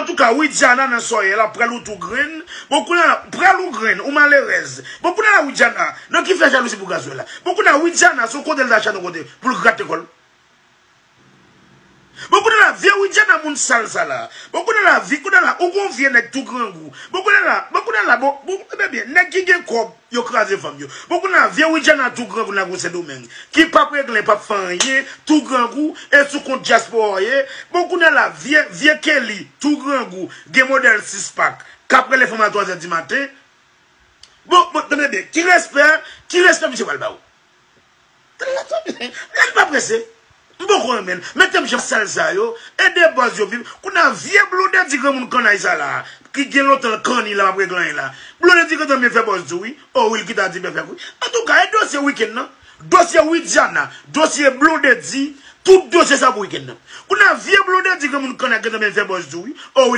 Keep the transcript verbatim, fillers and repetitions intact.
Antouka, Widiana nan sòyè la, pral ou tou grenn. Bon, kounye a la, pral ou grenn, ou malerèz. Bon, kounye a la, Widiana, nan ki fè jalouzi pou gazwèl la. Bon, kounye a la, Widiana, se yon kote l ta chache yon kote pou l grate kò l. Bon, kounye a la, vye Widiana moun sal sa la. Bon, kounye a la, vi, kounye a la, ou gon vye nèg tou grangou. Bon, kounye a la, bon, kounye a la, bon, bon, ebyen, nèg ki gen kòb, yo kraze fanm yo. Bon, kounye a la, vye Widiana tou grangou nan Sendomeng. Ki p ap regle, p ap fè anyen, tou grangou, e sou kont dyaspora w ye. Bon, kounye a la, vye, vye Kelly, tou grangou, gen modèl six pack, k ap rele fanm a twazè di maten. Bon, bon, tande byen, ki respè, ki respè misye pral ba ou? Tande la, tande, la, li pa prese. M poko renmen l. Men tèm jan sal sa yo, ede bòz yo viv. Kounye a vye Blondedy granmoun kannay sa la, ki gen lontan l kanni la, m ap regle anyen la. Blondedy gentan byen fè bòz tou wi. O wi, l kite a di byen fèk wi. Antouka, e dosye wikenn nan. Dosye Widiana, dosye Blondedy, tout dosye sa pou wikenn nan. Kounye a vye Blondedy granmoun kannay gentan byen fè bòz tou wi. O wi.